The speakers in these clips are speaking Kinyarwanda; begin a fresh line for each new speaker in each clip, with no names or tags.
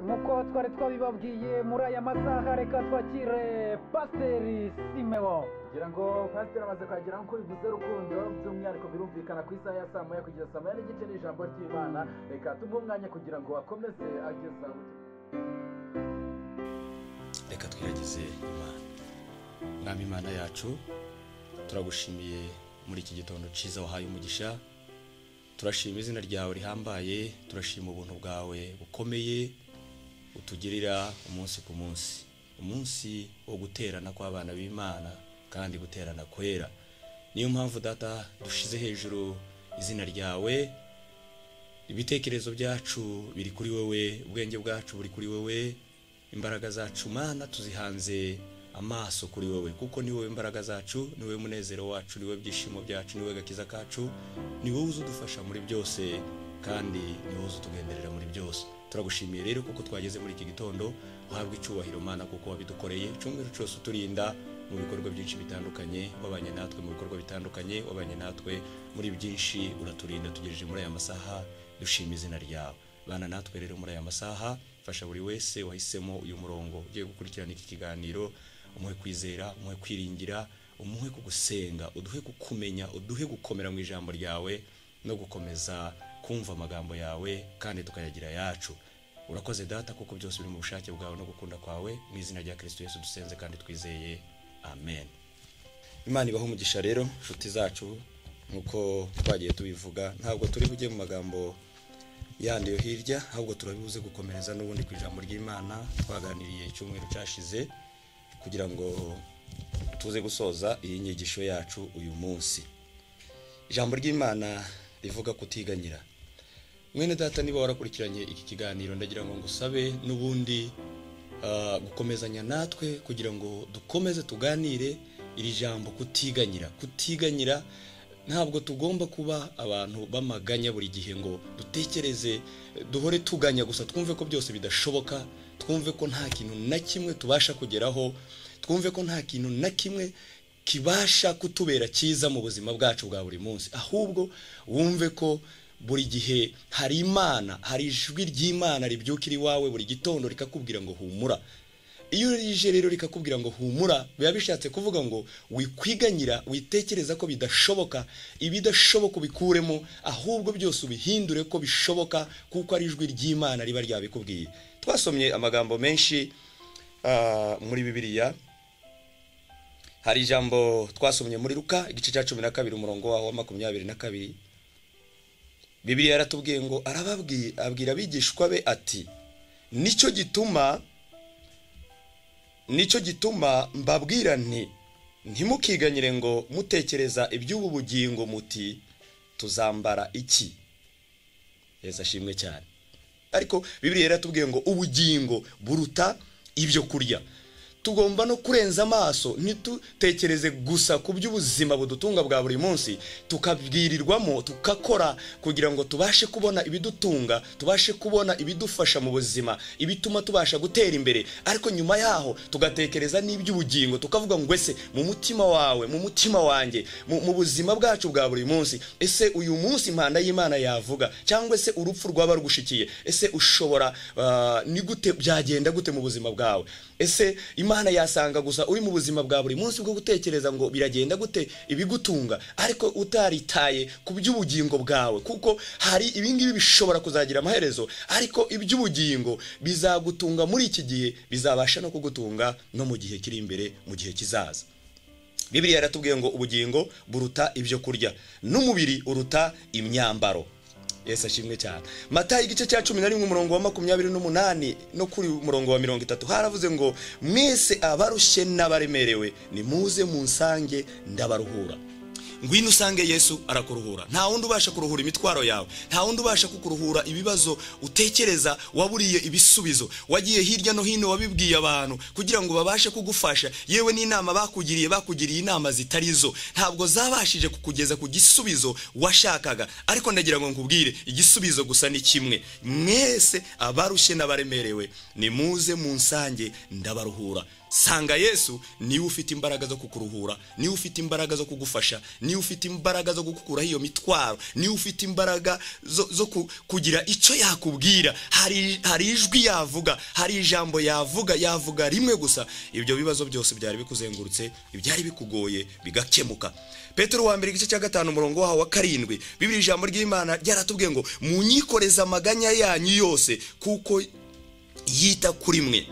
Nk'uko twari twabibabwiye, muri aya masaha reka twakire Pasiteri Simewo.
Kugira ngo pasiteri amaze kuhagera nk'uko bivuze, Rukundo, by'umwihariko birumvikana ku isaha ya saa 1 kugeza saa 1:30 n'ijambo ry'Imana. Reka tumuhe umwanya kugira ngo akomeze ageza.
Reka twiragize Imana. Mwami Imana yacu, turagushimiye muri iki gitondo cyiza wahaye umugisha. Turashima izina ryawe rihambaye, turashima ubuntu bwawe bukomeye utugirira umunsi ku munsi, umunsi wo guterana kw'abana b'Imana kandi guterana kwera. Niyo mpamvu, Data, dushize hejuru izina ryawe. Ibitekerezo byacu biri kuri wowe, ubwenge bwacu buri kuri wowe, imbaraga zacu, Mana, tuzihanze amaso kuri wowe, kuko ni wowe imbaraga zacu, ni wowe munezero wacu, ni wowe byishimo byacu, ni wowe gakiza kacu, ni wowe uza udufasha muri byose kandi ni wowe uza utugenderera muri byose. Turagushimiye rero kuko twageze muri iki gitondo. Uhabwa icyubahiro, Mana, kuko wabidukoreye icyumweru cyose, uturinda mu bikorwa byinshi bitandukanye, wabanye natwe mu bikorwa bitandukanye, wabanye natwe muri byinshi, uraturinda, tugejeje muri aya masaha. Dushima izina ryawe. Bana natwe rero muri aya masaha, fasha buri wese wahisemo uyu murongo ugiye gukurikirana iki kiganiro, umuhe kwizera, umuhe kwiringira, umuhe kugusenga, uduhe kukumenya, uduhe gukomera mu ijambo ryawe no gukomeza kumva amagambo yawe kandi tukayagira yacu. Urakoze, Data, kuko byose biri mu bushake bwawe no gukunda kwawe. Mu izina rya Kristo Yesu dusenze kandi twizeye, amen. Imana ibaho umugisha rero, inshuti zacu. Nk'uko twagiye tubivuga, ntabwo turi bujye mu magambo yandi yo hirya, ahubwo turabibuze gukomereza n'ubundi ku ijambo ry'Imana twaganiriye icyumweru cyashize, kugira ngo tuze gusoza iyi nyigisho yacu uyu munsi. Ijambo ry'Imana rivuga kutiganyira. Mwene Data, niba warakurikiranye iki kiganiro, ndagira ngo ngusabe n'ubundi gukomezanya natwe kugira ngo dukomeze tuganire iri jambo kutiganyira. Kutiganyira, ntabwo tugomba kuba abantu bamaganya buri gihe, ngo dutekereze, duhore tuganya gusa, twumve ko byose bidashoboka, twumve ko nta kintu na kimwe tubasha kugeraho, twumve ko nta kintu na kimwe kibasha kutubera cyiza mu buzima bwacu bwa buri munsi. Ahubwo wumve ko buri gihe hari Imana, hari ijwi ry'Imana ribyukira iwawe buri gitondo rikakubwira ngo humura. Iyo rije rero rikakubwira ngo humura, biba bishatse kuvuga ngo wikwiganyira, witekereza ko bidashoboka. Ibidashoboka ubikuremo, ahubwo byose ubihindure ko bishoboka, kuko ari ijwi ry'Imana riba ryabikubwiye. Twasomye amagambo menshi muri Bibiliya. Hari ijambo twasomye muri Luka igice cya 12, umurongo waho wa 22. Bibiliya yaratubwiye ngo arababwiye, abwira abigishwa be ati: "Nicyo gituma mbabwira nti: ntimukiganyire ngo mutekereza iby'ubu bugingo muti: tuzambara iki?" Yesu ashimwe cyane. Ariko Bibiliya yaratubwiye ngo ubugingo buruta ibyo kurya. Tugomba no kurenza amaso, ntitutekereze gusa ku by'ubuzima budutunga bwa buri munsi, tukabwirirwamo, tukakora kugira ngo tubashe kubona ibidutunga, tubashe kubona ibidufasha mu buzima, ibituma tubasha gutera imbere, ariko nyuma yaho tugatekereza n'iby'ubugingo, tukavuga ngo ese mu mutima wawe, mu mutima wanjye, mu buzima bwacu bwa buri munsi, ese uyu munsi impanda y'Imana yavuga, cyangwa se urupfu rwaba rugushikiye, ese ushobora ni gute byagenda gute mu buzima bwawe? Ese Imana yasanga gusa uri mu buzima bwa buri munsi bwo gutekereza ngo biragenda gute ibigutunga, ariko utaritaye ku by'ubugingo bwawe? Kuko hari ibingibi bishobora kuzagira amaherezo, ariko iby'ubugingo bizagutunga muri iki gihe, bizabasha no kugutunga no mu gihe kiri imbere, mu gihe kizaza. Bibiliya yaratubwiye ngo ubugingo buruta ibyo kurya, n'umubiri uruta imyambaro. Yesu ashimwe cyane. Matayo igice cya 11, umurongo wa 28 no kuri umurongo wa 30, haravuze ngo: "Mwese abarushye n'abaremerewe, nimuze munsange, ndabaruhura." Ngwino usange Yesu, arakuruhura. Nta wundi ubasha kuruhura imitwaro yawe, nta wundi ubasha kukuruhura ibibazo utekereza waburiye ibisubizo, wagiye hirya no hino, wabibwiye abantu kugira ngo babashe kugufasha, yewe n'inama bakugiriye, bakugiriye inama zitari zo, ntabwo zabashije kukugeza ku gisubizo washakaga. Ariko ndagira ngo nkubwire, igisubizo gusa ni kimwe: "Mwese abarushye n'abaremerewe, nimuze munsange, ndabaruhura." Sanga Yesu, niwe ufite imbaraga zo kukuruhura, niwe ufite imbaraga zo kugufasha, niwe ufite imbaraga zo gukuraho iyo mitwaro, niwe ufite imbaraga zo kugira icyo yakubwira. Hari ijwi yavuga, hari ijambo yavuga rimwe gusa, ibyo bibazo byose byari bikuzengurutse, ibyari bikugoye bigakemuka. Petero wa mbere igice cya 5 umurongo waho wa 7, Bibiri ijambo ry'Imana ryaratubwiye ngo munyikoreze amaganya yanyu yose kuko yita kuri mwe.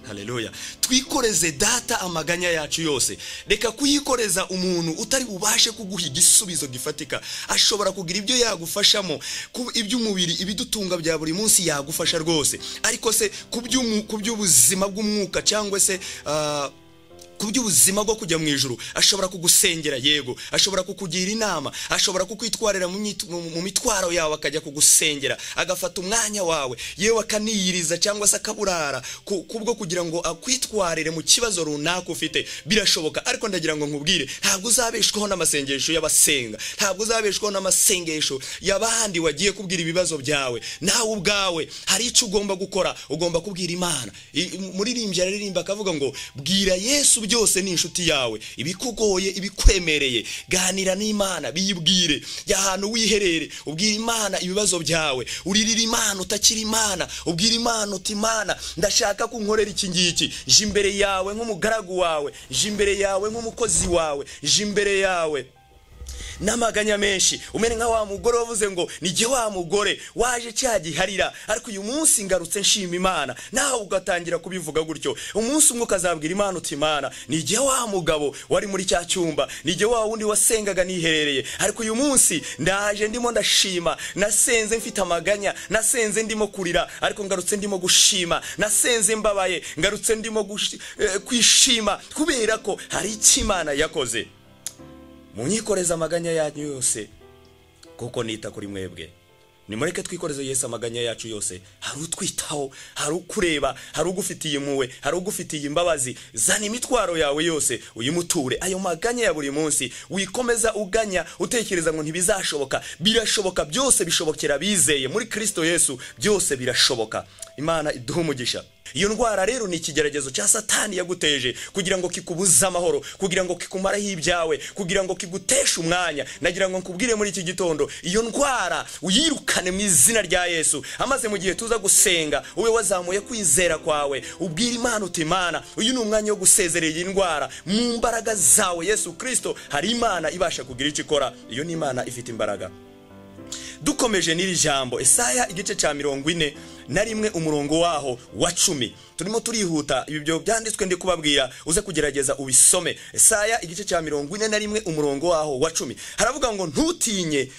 Haleluya. Twikoreze data amaganya yacu yose. Reka kuyikoreza umuntu utari bubashe kuguha igisubizo gifatika. Ashobora kugira ibyo yagufashamo, iby'umubiri, ibidutunga bya buri munsi yagufasha rwose, ariko se ku by'ubuzima bw'umwuka cyangwa se ku by'ubuzima bwo kujya mu ijuru, ashobora kugusengera, yego, ashobora kukugira inama, ashobora kukwitwarira mu mitwaro yawe, akajya kugusengera, agafata umwanya wawe, yewe akaniyiriza cyangwa se akaburara kubwo kugira ngo akwitwarire mu kibazo runaka ufite. Birashoboka, ariko ndagira ngo nkubwire, ntabwo uzabeshwaho n'amasengesho y'abasenga, ntabwo uzabeshwaho n'amasengesho y'abandi wagiye kubwira ibibazo byawe. Nawe ubwawe hari icyo ugomba gukora, ugomba kubwira Imana. Muririmbyi araririmba akavuga ngo bwira Yesu byose ni inshuti yawe, ibikugoye, ibikwemereye, ganira n'Imana, biyibwire. Jya ahantu wiherere, ubwira Imana ibibazo byawe, uririra Imana, utakira Imana, ubwira Imana uti Imana ndashaka ko unkorera iki ngiki, je imbere yawe nk'umugaragu wawe, je imbere yawe nk'umukozi wawe, je imbere yawe n'amaganya menshi. Umere nka wa mugore wavuze ngo nijye wa mugore waje cyagiharira, ariko uyu munsi ngarutse nshima Imana. Nawe ugatangira kubivuga gutyo, umunsi umwe ukazabwira Imana uti Imana nijye wa mugabo wari muri cya cyumba, nijye wa wundi wasengaga niherereye, ariko uyu munsi ndaje ndimo ndashima. Nasenze mfite amaganya, nasenze ndimo kurira, ariko ngarutse ndimo gushima. Nasenze mbabaye, ngarutse ndimo kwishima, kubera ko hari icyo Imana yakoze. Munyikoreze amaganya yanyu yose kuko nita kuri mwebwe. Nimureke twikoreze Yesu amaganya yacu yose. Hari utwitaho, hari ukureba, hari ugufitiye impuhwe, hari ugufitiye imbabazi. Zana imitwaro yawe yose uyimuture, ayo maganya ya buri munsi. Wikomeza uganya utekereza ngo ntibizashoboka. Birashoboka, byose bishobokera bizeye muri Kristo Yesu, byose birashoboka. Imana iduhe umugisha. Iyo ndwara rero ni ikigeragezo cya Satani yaguteje kugira ngo kikubuze amahoro, kugira ngo kikumaraho ibyawe, kugira ngo kiguteshe umwanya. Nagira ngo nkubwire muri iki gitondo, iyo ndwara uyirukane mu izina rya Yesu. Amaze mu gihe tuza gusenga, ube wazamuye kwizera kwawe, ubwira Imana uti Imana, uyu ni umwanya wo gusezerera iyi ndwara mu mbaraga zawe Yesu Kristo. Hari Imana ibasha kugira icyo ikora, iyo ni Imana ifite imbaraga. Dukomeje n'iri jambo, Esaya igice cya 41 umurongo waho wa 10. Turimo turihuta, ibyo byanditswe ndi kubabwira uze kugerageza ubisome. Esaya igice cya 41 umurongo waho wa 10 haravuga ngo ntutinye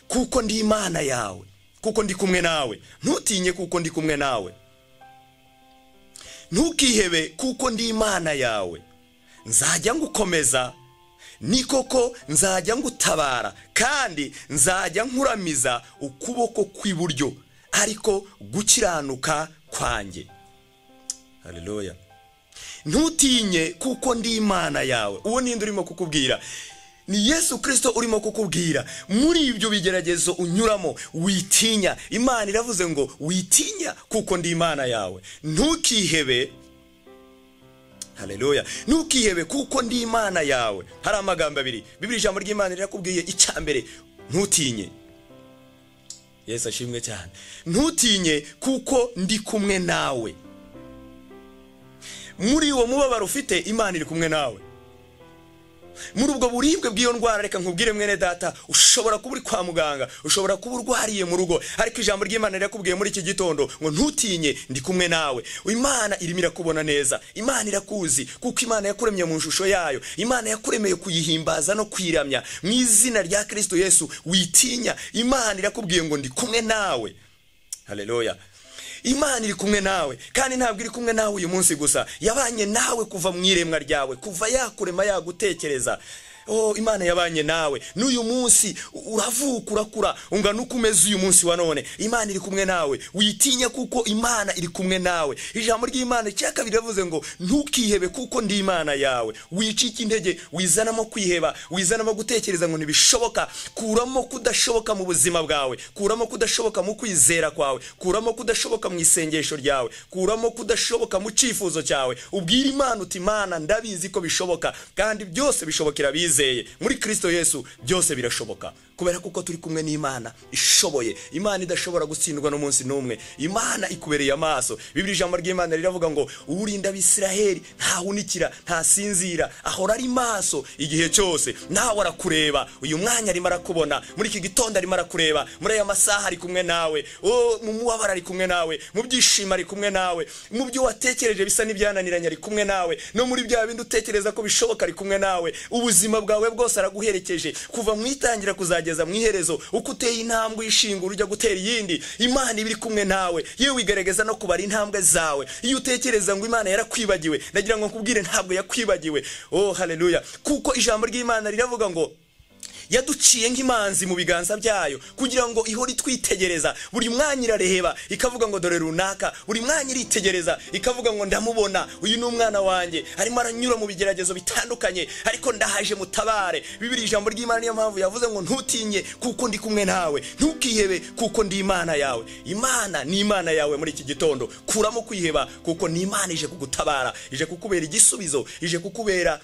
kuko ndi Imana yawe, kuko ndi kumwe nawe. Ntutinye kuko ndi kumwe nawe, ntukihebe kuko ndi Imana yawe. Nzajya ngukomeza, ni koko nzajya ngutabara, kandi nzajya nkuramiza ukuboko kw'iburyo, ariko gukiranuka kwanjye. Haleluya. Ntutinye kuko ndi Imana yawe. Uwo ninde urimo kukubwira? Ni Yesu Kristo urimo kukubwira. Muri ibyo bigeragezo unyuramo, witinya. Imana iravuze ngo witinya kuko ndi Imana yawe. Ntukihebe. Haleluya. Ntukihebe kuko ndi Imana yawe. Hari amagambo abiri. Bibiri ijambo ry'Imana rirakubwiye icya mbere, ntutinye. Yesu ashimwe cyane. Ntutinye kuko ndi kumwe nawe. Muri uwo mubabaro ufite, Imana iri kumwe nawe. Muri ubwo buribwe bw'iyo ndwara, reka nkubwire mwene data, ushobora kuba uri kwa muganga, ushobora kuba urwariye mu rugo, ariko ijambo ry'Imana rirakubwiye muri iki gitondo ngo ntutinye, ndi kumwe nawe. Imana irimo irakubona neza, Imana irakuzi, kuko Imana yakuremye mu shusho yayo. Imana yakuremeye kuyihimbaza no kwiramya. Mu izina rya Kristo Yesu witinya, Imana irakubwiye ngo ndi kumwe nawe. Haleluya. Imana iri kumwe nawe, kandi ntabwo iri kumwe nawe uyu munsi gusa, yabanye nawe kuva mu iremwa ryawe, kuva yakurema yagutekereza. Oh, Imana yabanye nawe n'uyu munsi. Uravuka, urakura, ungana uko umeze uyu munsi wa none, Imana iri kumwe nawe. Witinya kuko Imana iri kumwe nawe. Ijambo ry'Imana icya kabiri yavuze ngo ntukihebe kuko ndi Imana yawe. Wicike intege, wizanamo kwiheba, wizanamo gutekereza ngo ntibishoboka. Kuramo kudashoboka mu buzima bwawe, kuramo kudashoboka mu kwizera kwawe, kuramo kudashoboka mu isengesho ryawe, kuramo kudashoboka mu cyifuzo cyawe. Ubwire Imana uti Imana, ndabizi ko bishoboka, kandi byose bishobokera bizeye muri Kristo Yesu. Byose birashoboka kubera kuko turi kumwe n'Imana ishoboye, Imana idashobora gutsindwa n'umunsi n'umwe. Imana ikubereye amaso. Bibiri ijambo ry'Imana riravuga ngo urinda Abisiraheli ntahunikira, ntasinzira, ahora ari maso igihe cyose. Nawe arakureba uyu mwanya, arimo arakubona muri iki gitondo, arimo arakureba muri aya masaha, ari kumwe nawe. Mu mubabaro ari kumwe nawe, mu byishimo ari kumwe nawe, mu byo watekereje bisa n'ibyananiranye ari kumwe nawe, no muri bya bindi utekereza ko bishoboka ari kumwe nawe. Ubuzima bwawe bwose araguherekeje kuva mu itangira kuzageza mu iherezo. Uko uteye intambwe uyishingura ujya gutera iyindi, Imana iba iri kumwe nawe. Yewe igaragaza no kubara intambwe zawe. Iyo utekereza ngo Imana yarakwibagiwe, ndagira ngo nkubwire, ntabwo yakwibagiwe. Oh haleluya! Kuko ijambo ry'Imana riravuga ngo yaduciye nk'imanzi mu biganza byayo kugira ngo ihore itwitegereza. Buri mwanya irareba ikavuga ngo dore runaka. Buri mwanya iritegereza ikavuga ngo ndamubona, uyu ni umwana wanjye, arimo aranyura mu bigeragezo bitandukanye, ariko ndahaje mutabare. Bibiri ijambo ry'Imana niyo mpamvu yavuze ngo ntutinye kuko ndi kumwe nawe, ntukihebe kuko ndi Imana yawe. Imana ni Imana yawe muri iki gitondo. Kuramo kwiheba kuko ni Imana ije kugutabara, ije kukubera igisubizo, ije kukubera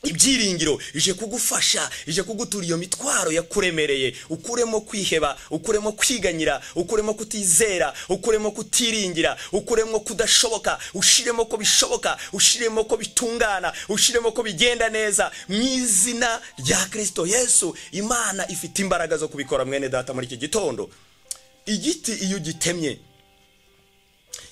ibyiringiro, ije kugufasha, ije kugutura iyo mitwaro yakuremereye. Ukuremo kwiheba, ukuremo kwiganyira, ukuremo kutizera, ukuremo kutiringira, ukuremo kudashoboka, ushiremo ko bishoboka, ushiremo ko bitungana, ushiremo ko bigenda neza mu izina rya Kristo Yesu. Imana ifite imbaraga zo kubikora. Mwene data, muri iki gitondo, igiti iyo ugitemye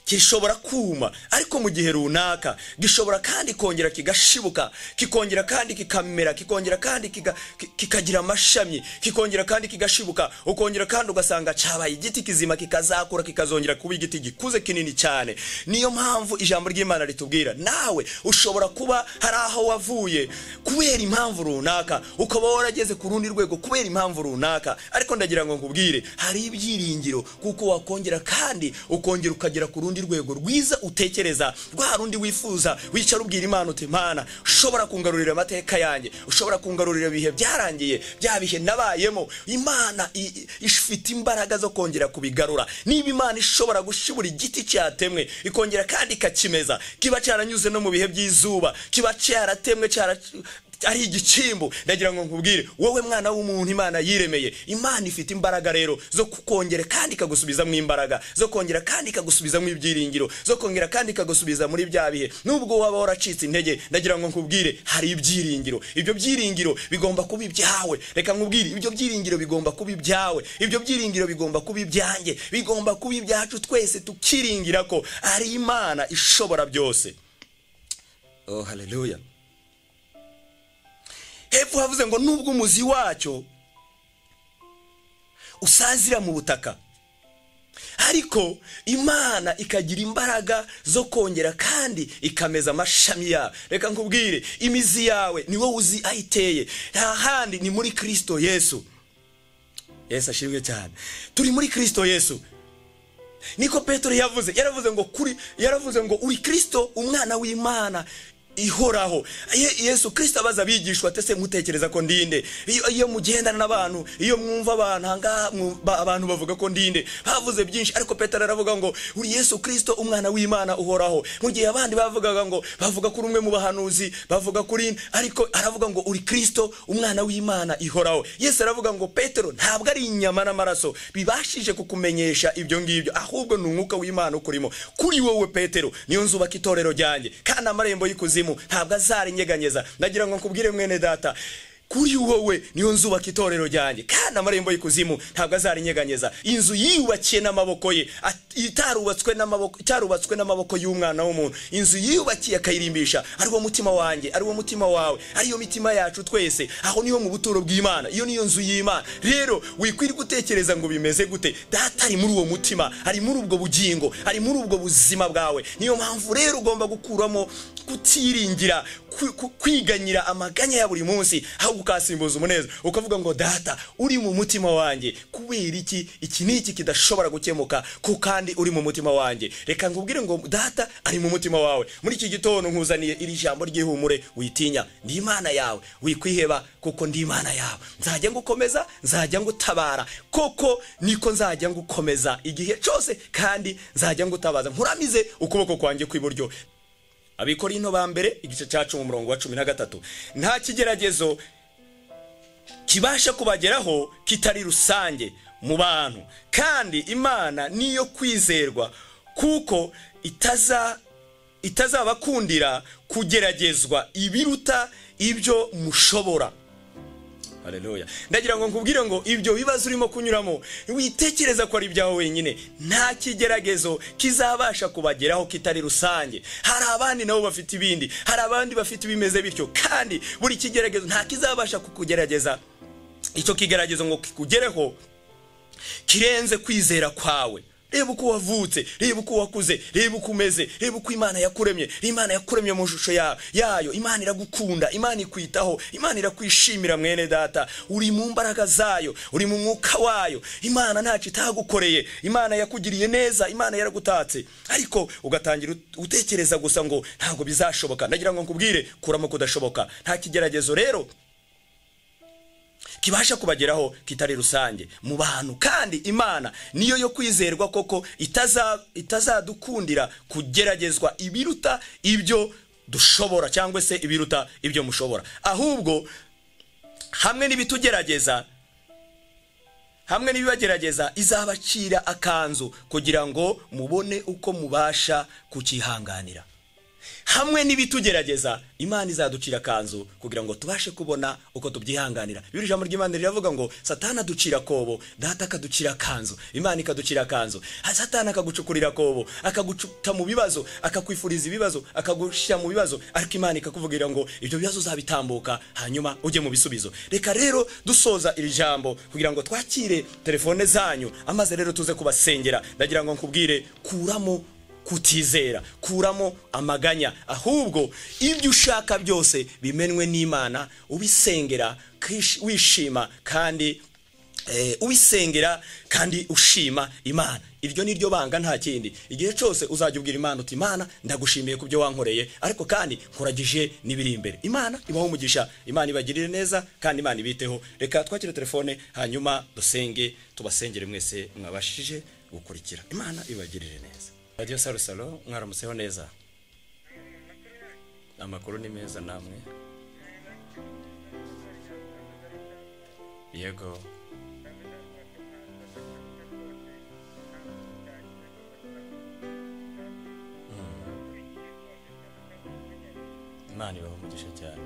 gishobora kuma, ariko mu gihe runaka gishobora kandi kongera kigashibuka, kikongera kandi kikamera, kikongera kandi kikagira amashami, kikongera kandi kigashibuka, ukongera kandi ugasanga cyabaye igiti kizima, kikazakura, kikazongera kuba igiti gikuze kinini cyane. Niyo mpamvu ijambo ry'Imana ritubwira, nawe ushobora kuba hari aho wavuye kubera impamvu runaka, ukaba warageze ku rundi rwego kubera impamvu runaka, ariko ndagira ngo nkubwire hari ibyiringiro, kuko wakongera kandi ukongera ukagera ku rundi rwego rwiza utekereza, rwa rundi wifuza. Wicara ubwira Imana uti Mana, ushobora kungarurira amateka yanjye, ushobora kungarurira ibihe byarangiye, bya bihe nabayemo. Imana ifite imbaraga zo kongera kubigarura. Niba Imana ishobora gushibura igiti cyatemwe ikongera kandi ikakimeza, kiba cyaranyuze no mu bihe by'izuba, kiba cyaratemwe ari igicimbo, ndagira ngo nkubwire wowe mwana w'umuntu Imana yiremeye, Imana ifite imbaraga rero zo kukongera kandi ikagusubizamo imbaraga, zo kongera kandi ikagusubizamo ibyiringiro, zo kongera kandi ikagusubiza muri bya bihe nubwo waba waracitse intege. Ndagira ngo nkubwire hari ibyiringiro. Ibyo byiringiro bigomba kuba ibyawe. Reka nkubwire, ibyo byiringiro bigomba kuba ibyawe, ibyo byiringiro bigomba kuba ibyanjye, bigomba kuba ibyacu twese, tukiringira ko ari Imana ishobora byose. Oh haleluya! Hepfo havuze ngo nubwo umuzi wacyo usazira mu butaka, ariko Imana ikagira imbaraga zo kongera kandi ikameza amashami yawe. Reka nkubwire, imizi yawe ni wowe uzi aho iteye, nta handi, ni muri Kristo Yesu. Yesu ashimwe cyane. Turi muri Kristo Yesu. Niko Petero yavuze, yaravuze ngo kuri, yaravuze ngo uri Kristo umwana w'Imana ihoraho. Yesu Kristo abaza abigishwa ati ese mutekereza ko ndinde? Iyo mugendana n'abantu, iyo mwumva abantu ahangaha, abantu bavuga ko ndinde? Bavuze byinshi, ariko Petero aravuga ngo uri Yesu Kristo umwana w'Imana uhoraho. Mu gihe abandi bavugaga ngo bavuga kuri umwe mu bahanuzi, bavuga kuri, ariko aravuga ngo uri Kristo umwana w'Imana ihoraho. Yesu aravuga ngo Petero, ntabwo ari inyama n'amaraso bibashije kukumenyesha ibyo ngibyo, ahubwo ni umwuka w'Imana ukurimo. Kuri wowe Petero niyo nzubaka itorero ryanjye, kandi amarembo y'ikuzimu ntabwo azarinyeganyeza. Ndagira ngo nkubwire mwene data, kuri wowe niyo nzubaka itorero ryanjye, kandi amarembo y'ikuzimu ntabwo azarinyeganyeza. Inzu yiyubakiye n'amaboko ye, itarubatswe n'amaboko, itarubatswe n'amaboko y'umwana w'umuntu, inzu yiyubakiye akayirimbisha, ari wo mutima wanjye, ari wo mutima wawe, ariyo mitima yacu twese. Aho niho mu buturo bw'Imana, iyo niyo nzu y'Imana. Rero wikwiriye gutekereza ngo bimeze gute. Data ari muri uwo mutima, ari muri ubwo bugingo, ari muri ubwo buzima bwawe. Niyo mpamvu rero ugomba gukuramo Kutiringira, kwiganyira amaganya ya buri munsi, ahubwo ukasimbuza umunezero, ukavuga ngo data uri mu mutima wanjye, kubera iki iki n'iki kidashobora gukemuka ko kandi uri mu mutima wanjye? Reka nkubwire ngo data ari mu mutima wawe. Muri iki gitondo nkuzaniye iri jambo ry'ihumure, witinya, ndi Imana yawe, wikwiheba kuko ndi Imana yawe. Nzajya ngukomeza, nzajya ngutabara, koko niko nzajya ngukomeza igihe cyose, kandi nzajya ngutabaza nkuramize ukuboko kwanjye kw'iburyo. Abikorinto ba mbere igice cya 10 umurongo wa 13. Nta kigeragezo kibasha kubageraho kitari rusange mu bantu, kandi Imana niyo kwizerwa kuko itazabakundira kugeragezwa ibiruta ibyo mushobora. Haleluya. Ndagira ngo nkubwire ngo ibyo bibazo urimo kunyuramo witekereza ko ari ibyawe wenyine, nta kigeragezo kizabasha kubageraho kitari rusange. Hari abandi nabo bafite ibindi, hari abandi bafite ibimeze bityo, kandi buri kigeragezo nta kizabasha kukugerageza icyo kigeragezo ngo kikugereho kirenze kwizera kwawe. Reba uko wavutse, reba uko wakuze, reba uko umeze, reba uko Imana yakuremye. Imana yakuremye mu shusho yayo. Imana iragukunda, Imana ikwitaho, Imana irakwishimira mwene data. Uri mu mbaraga zayo, uri mu mwuka wayo. Imana ntacyo itagukoreye, Imana yakugiriye neza, Imana yaragutatse, ariko ugatangira utekereza gusa ngo ntabwo bizashoboka. Ndagira ngo nkubwire, kuramo kudashoboka. Nta kigeragezo rero kibasha kubageraho kitari rusange mu bantu, kandi Imana niyo yo kwizerwa koko itazadukundira kugeragezwa ibiruta ibyo dushobora, cyangwa se ibiruta ibyo mushobora. Ahubwo hamwe n'ibitugerageza, hamwe n'ibibagerageza, izabacira akanzu kugira ngo mubone uko mubasha kukihanganira. Hamwe n'ibitugerageza, Imana izaducira akanzu kugira ngo tubashe kubona uko tubyihanganira. Bibiri ijambo ry'Imana riravuga ngo Satana aducira kobo, data akaducira akanzu, Imana ikaducira akanzu. Satana akagucukurira kobo, akagucuta mu bibazo, akakwifuriza ibibazo, akagushyira mu bibazo, ariko Imana ikakuvugira ngo ibyo bibazo uzabitambuka hanyuma ujye mu bisubizo. Reka rero dusoza iri jambo kugira ngo twakire telefone zanyu, amaze rero tuze kubasengera. Ndagira ngo nkubwire, kuramo kutizera, kuramo amaganya, ahubwo ibyo ushaka byose bimenwe n'Imana, ubisengera wishima, kandi ubisengera kandi ushima Imana. Iryo ni ryo banga, nta kindi. Igihe cyose uzajya ubwira Imana uti Imana ndagushimiye kubyo wankoreye, ariko kandi nkuragije n'ibiri imbere. Imana ibaho umugisha, Imana ibagirire neza, kandi Imana ibiteho. Reka twakire telefone hanyuma dusenge, tubasengere mwese mwabashije gukurikira. Imana ibagirire neza. Radio Salusalo, mwaramutseho neza. Amakuru ni meza namwe. Yego. Imana ibahe umugisha cyane.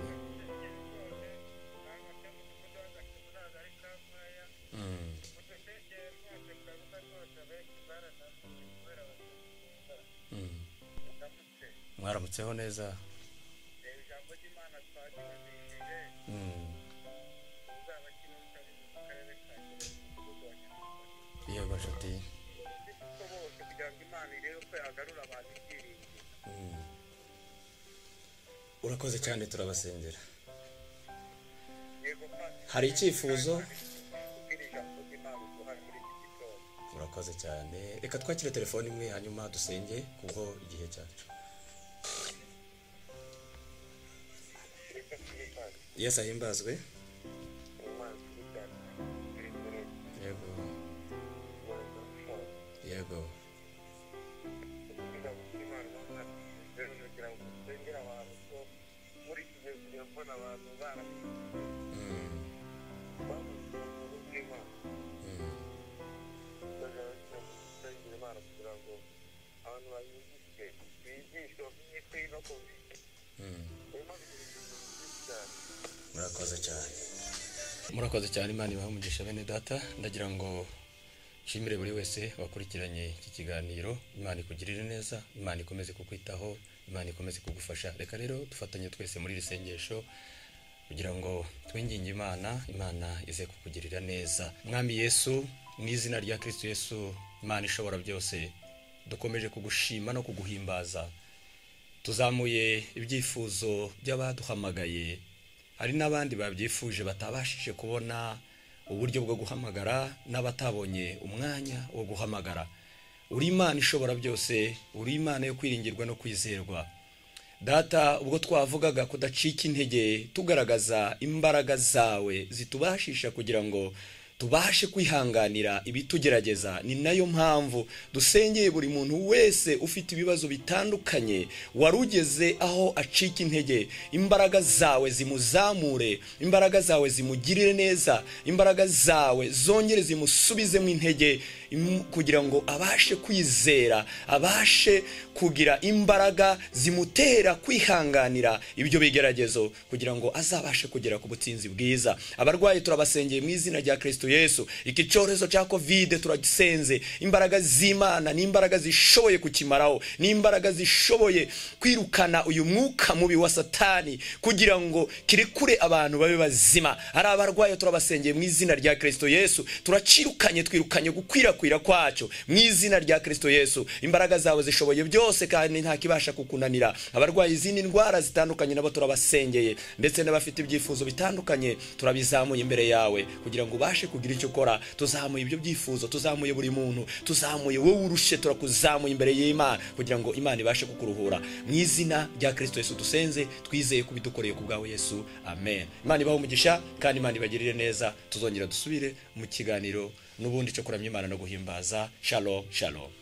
Mwaramutseho neza. Yego nshuti. Urakoze cyane, turabasengera. Hari icyifuzo? Urakoze cyane. Reka twakire telefone imwe hanyuma dusenge kuko igihe cyacu. Yesu ahimbazwe. Yego. Yego. Murakoze cyane. Murakoze cyane, Imana ibahe umugisha bene data. Ndagira ngo nshimire buri wese wakurikiranye iki kiganiro. Imana ikugirire neza, Imana ikomeze kukwitaho, Imana ikomeze kugufasha. Reka rero dufatanye twese muri iri sengesho kugira ngo twinginge Imana, Imana ize kukugirira neza. Mwami Yesu, mu izina rya Kristo Yesu, Imana ishobora byose, dukomeje kugushima no kuguhimbaza. Tuzamuye ibyifuzo by'abaduhamagaye, hari n'abandi babyifuje batabashije kubona uburyo bwo guhamagara n'abatabonye umwanya wo guhamagara. Uri Imana ishobora byose, uri Imana yo kwiringirwa no kwizerwa. Data, ubwo twavugaga kudacika intege, tugaragaza imbaraga zawe zitubashisha kugira ngo tubashe kwihanganira ibitugerageza. Ni nayo mpamvu dusengeye buri muntu wese ufite ibibazo bitandukanye, warugeze aho acika intege, imbaraga zawe zimuzamure, imbaraga zawe zimugirire neza, imbaraga zawe zongere zimusubizemo intege kugira ngo abashe kwizera, abashe kugira imbaraga zimutera kwihanganira ibyo bigeragezo kugira ngo azabashe kugera ku butsinzi bwiza. Abarwayi turabasengeye mu izina rya Kristo Yesu. Iki cyorezo cya Covid turagisenze, imbaraga z'Imana ni imbaraga zishoboye kukimaraho, ni imbaraga zishoboye kwirukana uyu mwuka mubi wa Satani kugira ngo kirekure abantu babe bazima. Ari abarwayi turabasengeye mu izina rya Kristo Yesu, turacirukanye, twirukanye gukwirakwira kwacyo mu izina rya Kristo Yesu. Imbaraga zawe zishoboye byose kandi nta kibasha kukunanira. Abarwayi izindi ndwara zitandukanye nabo turabasengeye, ndetse n'abafite ibyifuzo bitandukanye turabizamuye imbere yawe kugira ngo ubashe kugira icyo ukora. Tuzamuye ibyo byifuzo, tuzamuye buri muntu, tuzamuye wowe urushe, turakuzamuye imbere y'Imana kugira ngo Imana ibashe kukuruhura. Mu izina rya Kristo Yesu dusenze, twizeye kubidukoreye ku bwawe Yesu, amen. Imana ibahe umugisha kandi Imana ibagirire neza. Tuzongera dusubire mu kiganiro n'ubundi cyo kuramya Imana no guhimbaza. Shalom, shalom.